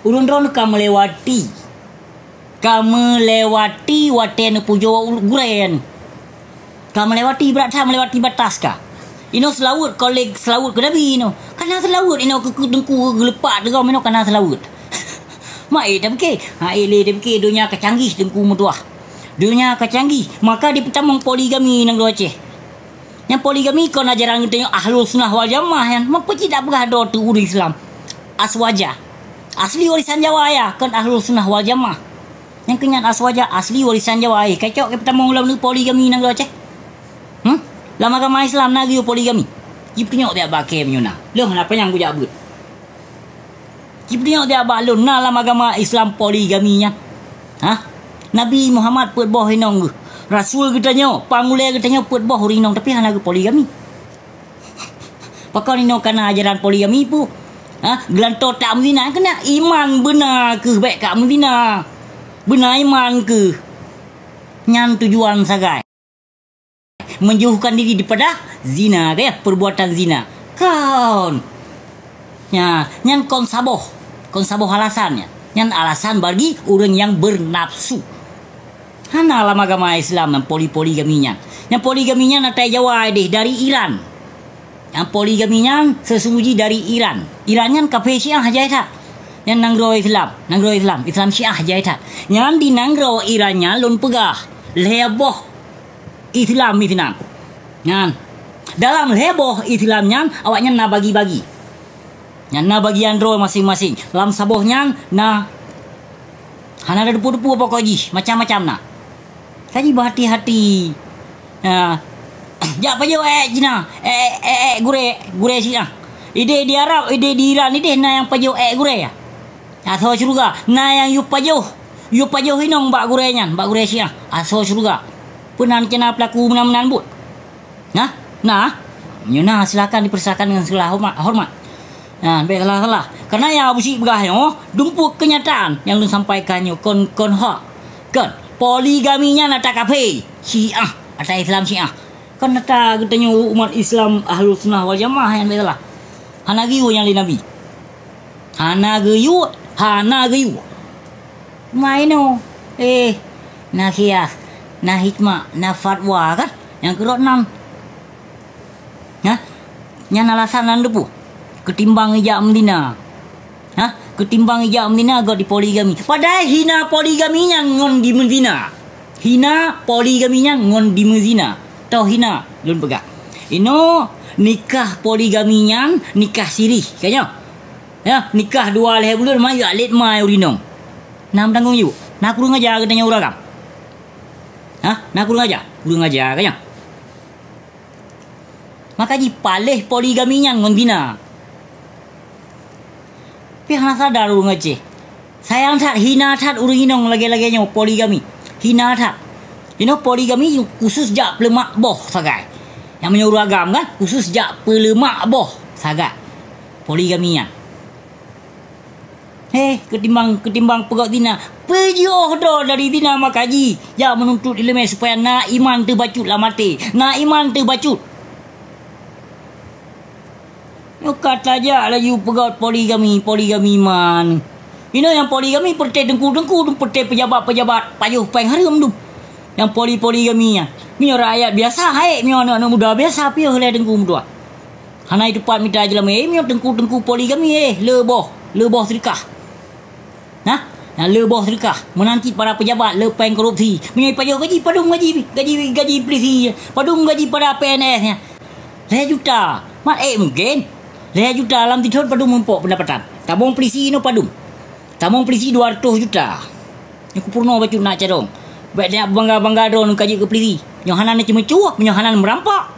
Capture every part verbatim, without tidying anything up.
Ulôn droe ka meulewati. Ka meulewati watée neupujoe gurée nyan. Ka meulewati, brat that meulewati batas ka. Inoe seulaweuet, koleg seulaweuet keu Nabi inoe. Kana seulaweuet inoe keu, keu teungku geuleupak teugom inoe kana seulaweuet. Mak eh tapike, ha eh lé tapike donya ka canggih teungku meutuah. Donya ka canggih, maka dipeutamong poligami nanggroe Aceh. Nyang poligami kon ajaran geutanyoe Ahlus Sunnah wal Jamaah nyan. Meupeucit dak peugah droe teu ureuëng Islam. Aswaja. Asli warisan Jawa ya, kon Ahlus Sunnah wal Jamaah. Nyang keu nyan aswaja asli warisan Jawa eh. Kacok ke peutamong lom poligami nanggroe Aceh. Hmm? Lam agama Islam na geuyue poligami. Jipeunyok biak bakée meunyoe na. Lom na panyang kujak beuet. Jipeudeungoe jak bak lôn na lam agama Islam poligami nyan. Hah? Nabi Muhammad peuet boh inong geuh. Rasul geutanyoe, pangulée geutanyoe peuet boh ureuëng inong tapi hana geupoligami. Pakon inong kana ajaran poligami pu? Hah? Geulantoe tak meuzina keuneuk iman beuna keuh bék ka meuzina. Beuna iman keuh. Nyan tujuan sagai. Menjauhkan diri daripada zina, ka ya, perbuatan zina. Kon. Ya, nyan kon saboh. Kon saboh alasan nyan. Nyan alasan bagi ureuëng nyang bernafsu. Hana lam agama Islam nyang poli-, poligami nyan. Nyang poligami nyan atai Jawa deh, dari Iran. Nyang poligami nyan sesungguhnya dari Iran. Iran nyan kafé Syiah jai that. Nyan nanggroe Islam, nanggroe Islam, Islam Syiah jai that. Nyan di nanggroe Iran nyan lôn peugah lhée boh Islam di sinan. Nyan. Dalam lhée boh Islam nyan, awaknyan na bagi-bagi. Nyan na bagian droe maséng-maséng. Lam saboh nyan na hana ada depu-depu pokok jih, macam-macam na. Kaji beuhati-hati. Ha. Jak pajoh ék Cina, ék, ék, ék gurée, gurée Cina. Ideh di Arab, ideh di Iran, ideh na nyang pajoh ék gurée ya. Asoe syeuruga, na nyang yue pajoh, yue pajoh inong bak gurée nyan, bak gurée Syiah, asoe syeuruga. Peunan keunan peulaku meunan-meunan buet. Nah, nah, meunyoe na silakan dipersilakan dengan segala hormat, hormat. Nah, bék salah-salah. Karena nyang Abu Syik peugah nyoe, dumpuk kenyataan nyang lôn sampaikan nyoe kon, kon hak. Kon, poligami nyan ata kafé, Syiah, ata Islam Syiah. Kon ata geutanyoe umat Islam Ahlus Sunnah wal Jamaah nyang bék salah. Hana geuyue nyang lé Nabi. Hana geuyue, hana geuyue. Maino, eh, na khias, na hikmah, na fatwa kan? Nyang keurot nan. Hah? Nyan alasan nan depu. Ketimbang ijak meuzina. Hah? Ketimbang ijak meuzina gok di poligami. Padahai hina poligami nyan ngon di meuzina. Hina poligami nyan ngon di meuzina. Toh hina, lôn peugah. Inoe nikah poligami nyan nikah sirih, kan nyoe? Ya, nikah dua lhée buleuen ma jak lét ma ureuëng inong. Na meutanggong jaweueb. Na kureueng aja geutanyoe ureuëng agam. Hah? Na kureueng aja? Kureueng aja, kan nyoe? Maka jipaléh poligami nyan ngon zina. Pih hana sadar ureuëng Aceh. Sayang that, hina that ureuëng inong lagée-lagée nyoe poligami. Hina that. Inoe poligami khusus jak peuleumak boh sagai. Nyang meunyoe ureuëng agam kan, khusus jak peuleumak boh sagai. Poligami nyan. Heh, ketimbang, ketimbang peugét zina, peujiôh droe dari zina maka jih jak meununtut iéleumé supaya na iman teubacut lam até, na iman teubacut. Nyoe ka tajak laju peugét poligami, poligami man. Inoe nyang poligami peureté teungku-teungku, peureté pejabat-pejabat pajoh péng hareuem dum. Nyang poli-, poligami nyan. Meunyoe rakyat biasa, hai, meunyoe aneuk-aneuk muda biasa, piôh lé teungku meutuah. Hana jiteupat mita jeulamé, eh, meunyoe teungku-teungku poligami, eh, le boh, le boh seudekah. Nah, nah, le boh seudekah. Meunan cit para pejabat le péng korupsi. Meunyoe jipajoh gaji, padum gaji, gaji, gaji polisi, padum gaji para P N S nyan. Lhée juta. Mat, eh, mungken. Lhée juta lam sithon padum muphom peundapatan. Tabong polisi nyoe padum. Tabong polisi dua ratus juta. Nyoe kupeurunoe bacut na carông. Bék neujak bangga-bangga droe neuka jeuet keu polisi. Nyoe hana neuceumeucue, nyoe hana neumeurampak.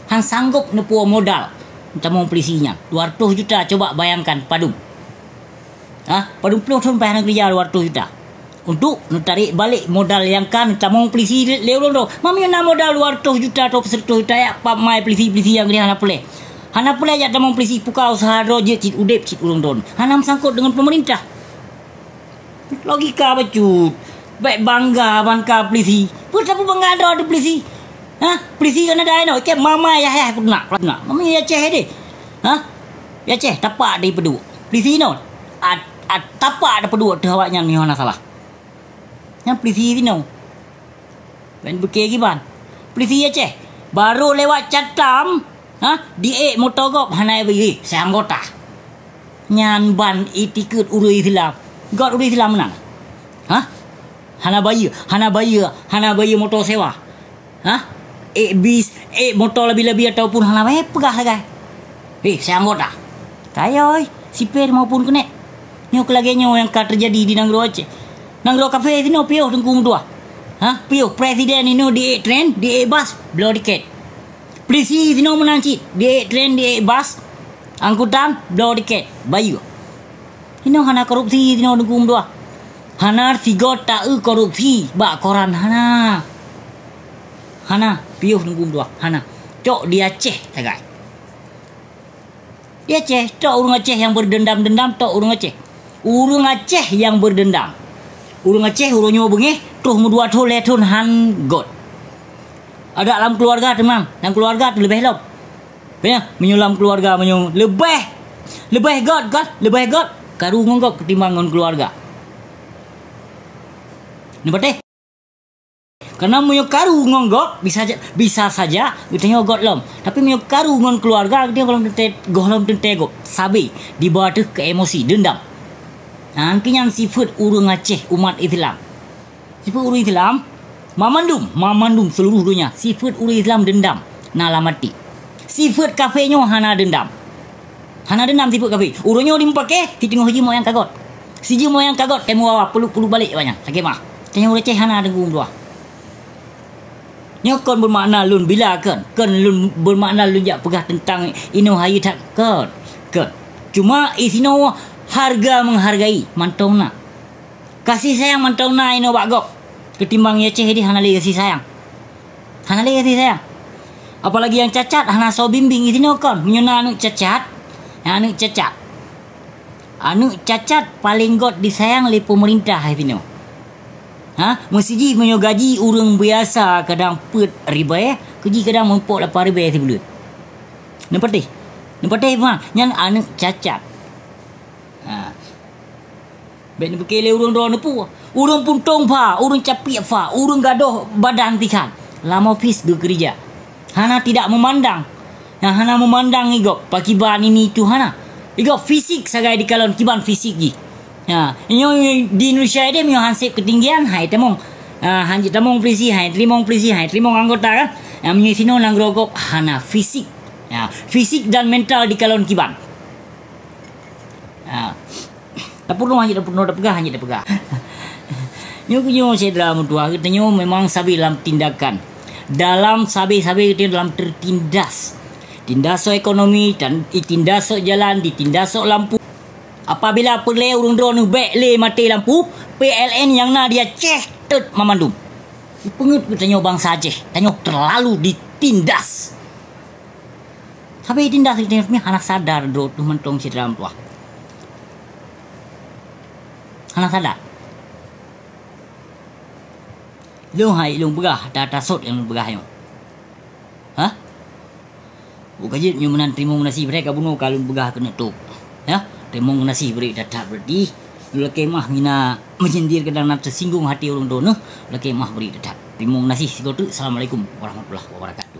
Han sanggop neupuwoe modal. Tabong polisi nyan. Dua ratus juta, coba bayangkan padum. Hah? Padum ploh thon payah neukeureuja dua ratus juta. Untuk neutarek balek modal nyang ka neutamong polisi lé, lé ulôn droe. Meunyoe na modal dua ratus juta atau seratus juta, jak pap mai polisi-polisi nyang keudeh hana peureulée. Hana peureulée jak tamong polisi, puka usaha droe jeuet cit udeb cit ulôn droe. Hana meusangkot deungon peumeurintah. Logika bacut. Bék bangga ban ka polisi. Peue tapeubangga droe di polisi? Hah? Polisi kan ada inoe. Ikei mama yah yah keunak, keunak. Mama ya ceh deh. Hah? Ya ceh tapak di peuduk. Polisi inoe. At-, At-, tapak tapeuduek teuh awaknyan meunyoe hana salah. Nyan peulisi sinoe. Ban bukée kiban. Peulisi Aceh. Barô lewat Catam, ha? Diék moto gob hana bayeue, eh, seuanggota. Nyan ban itikeuet ureuëng Islam. Göt ureuëng Islam meunan. Ha? Hana bayeue, hana bayeue, hana bayeue moto sewa. Ha? Ék bis, ék moto labi-labi ataupun hana bayeue peugah sagai. Eh, seuanggota. Kayôi, sipil maupun keunék. Nyoe keu lagée nyoe nyang ka teujadi di nanggroe Aceh. Nanggroe kafé sinoe piôh Teungku meutuah. Ha? Piôh presiden inoe diék tren, diék bas, bloe tiket. Peulisi sinoe meunan cit, diék tren, diék bas, angkutan, bloe tiket, bayeue. Inoe hana korupsi sinoe Teungku meutuah. Hana sigoe taeu korupsi bak koran, hana. Hana, piôh Teungku meutuah, hana. Cok di Aceh sagai. Di Aceh, tok ureuëng Aceh nyang beudendam-dendam, tok ureuëng Aceh. Ureuëng Aceh nyang beudendam. Ureuëng Aceh uroe nyoe beungéh, troh meudua thon lhée thon han göt. Adak lam keuluwarga teuma, lam keuluwarga teuh leubeh lom. Payah, meunyoe lam keuluwarga meunyoe leubeh, leubeh göt, göt, leubeh göt, karu ngon gob ketimbang ngon keuluwarga. Neupatéh? Karena meunyoe karu ngon gob, bisa ja-, bisa saja geutanyoe göt lom. Tapi meunyoe karu ngon keuluwarga, geutanyoe gohlom teuntée, gohlom teuntée gob. Sabé, diba teuh keu emosi, dendam. Nah, keu nyan sifeuet ureuëng Aceh, umat Islam. Sifeuet ureuëng Islam, mamandum, mamandum seuluruh donya, sifeuet ureuëng Islam dendam, na lam até. Sifeuet kafé nyoe hana dendam. Hana dendam sifeuet kafé. Uroe nyoe dimupaké, si teungoh jimok nyang ka göt. Si jimok nyang ka göt, teumewawa, peulut-peulut balek awaknyan. Sakét mah. Tanyoe Aceh hana deungoe dua. Nyoe kon beumakna lôn bila kon. Kon lôn beumakna lôn jak peugah teuntang inoe hayeu that kon. Kon. Cuma isinoe hareuga menghargai mantong na. Kasih sayang mantong na inoe bak gob. Ketimbang Aceh di hana lé kasih sayang. Hana lé kasih sayang. Apalagi nyang cacat hana soe bimbing isinoe kon. Meunyoe na aneuëk cacat, nyang aneuëk cacat. Aneuëk cacat paleng göt disayang lé peumeurintah isinoe. Ha, meusiji meunyoe gaji ureuëng biasa kadang peuet ribée, keuji kadang meumpok lapan ribée sibuleuen. Neupatéh. Neupatéh, Bang, nyan aneuëk cacat. Ha. Bék neupike lé ureuëng droe neupue. Ureuëng puntông pha, ureuëng capiek pha, ureuëng gadôh badan pih that. Lam ofis geukeurija. Hana tidak memandang. Nyang hana memandang igob, pakiban ini itu hana. Igob fisik sagai dikalon kiban fisik jih. Ha, nyoe di Indonesia deh meunyoe hanseb ketinggian, hai tamong. Ha, hanjeuet tamong polisi, hai teurimong polisi, hai teurimong anggota kan. Ha, meunyoe sinoe nanggroe gob hana fisik. Ha, fisik dan mental dikalon kiban. Ha. Tapeurunoe hanjeuet tapeurunoe, tapeugah hanjeuet tapeugah. Nyoe keuh nyoe syedara meutuah, geutanyoe memang sabe lam tindakan. Dalam sabe-sabe geutanyoe dalam tertindas. Tindas sok ekonomi, tan-, ditindas sok jalan, ditindas sok lampu. Apabila peureulée ureuëng droeneuh bék lé maté lampu, P L N nyang na di Aceh teut mamandum. Peungeuet geutanyoe bansa Aceh, tanyoe terlalu ditindas. Sabe tindas geutanyoe hana sadar droe teuh mantong syedara meutuah. Hana sadar. Lôn hai lôn peugah, ata-ata sot nyang lôn peugah nyoe. Hah? Buka jeuet nyoe meunan teurimong gaséh bri ka bunoe ka lôn peugah keuneuk tôb. Ya, teurimong gaséh bri that-that berarti. Lôn lakée meuah mina menyindir kadang na teusinggung hati ureuëng droeneuh, lakée meuah bri that-that. Teurimong gaséh sigoe teuk. Assalamualaikum warahmatullahi wabarakatuh.